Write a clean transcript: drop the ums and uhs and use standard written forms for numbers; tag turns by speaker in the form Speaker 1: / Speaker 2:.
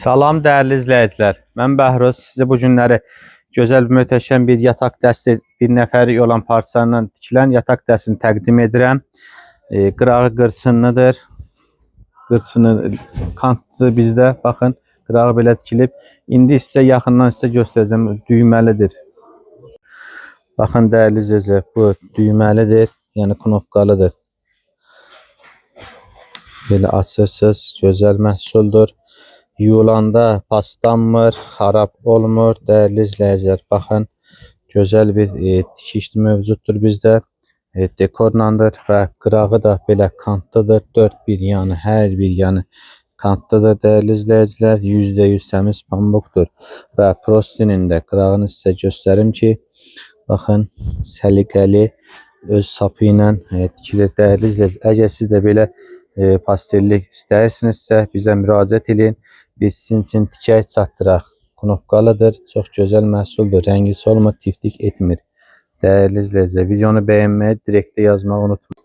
Speaker 1: Salam dəyərli izləyicilər. Mən Bəhruz. Sizi bu günləri gözəl, möhtəşəm bir yataq dəsti, bir nəfərlik olan parçalarla tikilən yataq dəstini təqdim edirəm. Qırağı qırçınlıdır. Qırçını kantlı bizdə. Baxın, qırağı belə tikilib. İndi sizə yaxından sizə göstərəcəm. Düyməlidir. Baxın dəyərli izləyicilər, bu düyməlidir, yəni knopkalıdır. Belə açırsınız, gözəl məhsuldur. Yuyulanda paslanmır, xarab olmur. Dəyərli izləyicilər, baxın, gözəl bir tikişli mövcuddur bizdə. Dekorlandır və qırağı da belə kantlıdır. Dörd bir yanı, hər bir yanı kantlıdır dəyərli izləyicilər. %100 təmiz pambıqdır və prostinin də qırağını sizə göstərim ki, baxın, səliqəli öz sapı ilə tikilir dəyərli izləyicilər. Əgər siz də belə pastellik istəyirsinizsə, bizə müraciət edin. Biz sizin üçün tikək çatdıraq. Knopkalıdır, çox gözəl məhsuldur. Rəngi solmur, tiftik etmir. Dəyərli izləyicilər, videonu bəyənməyi, direktə yazmağı unutmayın.